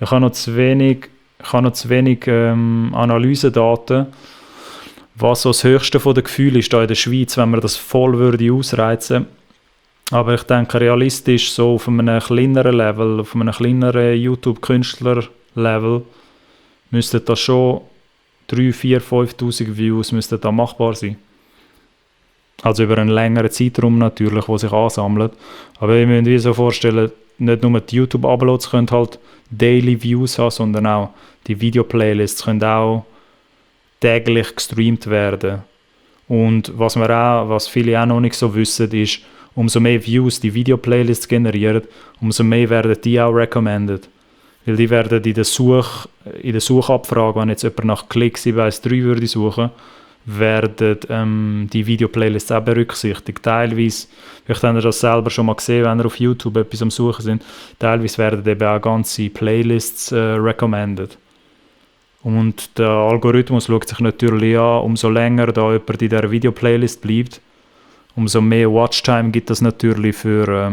Ich habe noch zu wenig, Analysedaten, was so das höchste von den Gefühlen ist hier in der Schweiz, wenn man das voll würde ausreizen. Aber ich denke, realistisch so auf einem kleineren Level, auf einem kleineren YouTube-Künstler-Level, müssten das schon 3, 4, 5'000 Views müssten da machbar sein. Also über einen längeren Zeitraum natürlich, wo sich ansammelt. Aber ich muss mir so vorstellen, nicht nur die YouTube-Uploads können halt Daily Views haben, sondern auch die Video-Playlists können auch täglich gestreamt werden. Und was viele auch noch nicht so wissen, ist, umso mehr Views die Video-Playlists generieren, umso mehr werden die auch recommended. Weil die werden in der Suchabfrage, wenn jetzt jemand nach Klick 713 würde suchen, werden die Video-Playlists auch berücksichtigt. Teilweise, vielleicht habt ihr das selber schon mal gesehen, wenn ihr auf YouTube etwas am Suchen sind, teilweise werden eben auch ganze Playlists recommended. Und der Algorithmus schaut sich natürlich an, umso länger da jemand in dieser Video-Playlist bleibt, umso mehr Watchtime gibt das natürlich für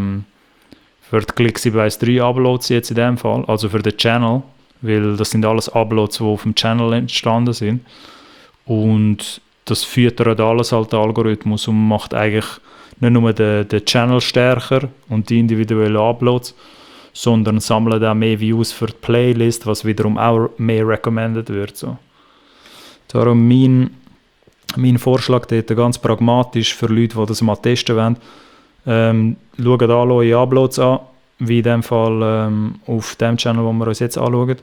die Click 713 Uploads jetzt in dem Fall, also für den Channel, weil das sind alles Uploads, die auf dem Channel entstanden sind. Und das füttert alles halt der Algorithmus und macht eigentlich nicht nur den Channel stärker und die individuellen Uploads, sondern sammelt auch mehr Views für die Playlist, was wiederum auch mehr recommended wird. So. Darum mein Vorschlag dort ganz pragmatisch für Leute, die das mal testen wollen. Schaut alle eure Uploads an, wie in dem Fall auf dem Channel, wo wir uns jetzt anschauen.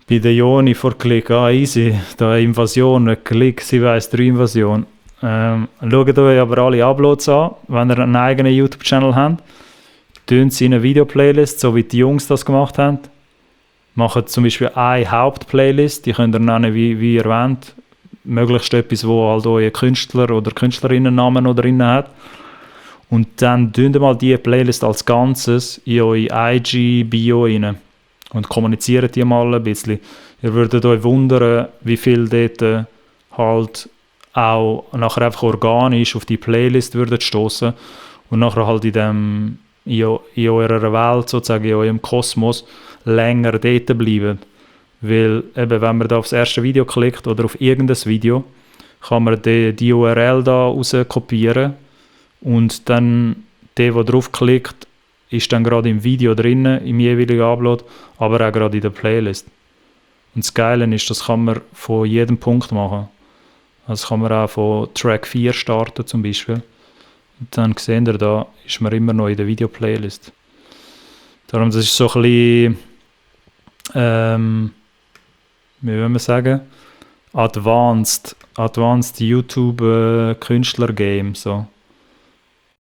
Bei der Joni vor Klick, easy, da Invasion, Klick, sie weiss, 3 Invasion. Schaut euch aber alle Uploads an, wenn ihr einen eigenen YouTube-Channel habt. Tun sie in eine Video-Playlist, so wie die Jungs das gemacht haben. Macht zum Beispiel eine Hauptplaylist, die könnt ihr nennen, wie erwähnt. Möglichst etwas, wo halt euer Künstler oder Künstlerinnennamen oder innen hat. Und dann tun mal diese Playlist als Ganzes in eure IG-Bio rein. Und kommuniziert die mal ein bisschen. Ihr würdet euch wundern, wie viel dort halt auch nachher einfach organisch auf die Playlist würdet stoßen und nachher halt in eurer Welt, sozusagen in eurem Kosmos, länger dort bleiben. Weil eben, wenn man da aufs erste Video klickt oder auf irgendein Video, kann man die URL da raus kopieren und dann der draufklickt, ist dann gerade im Video drin, im jeweiligen Upload, aber auch gerade in der Playlist. Und das Geile ist, das kann man von jedem Punkt machen. Also kann man auch von Track 4 starten zum Beispiel. Und dann seht ihr, da ist man immer noch in der Video-Playlist. Darum, das ist so ein bisschen, wie will man sagen, Advanced YouTube Künstler-Game. So.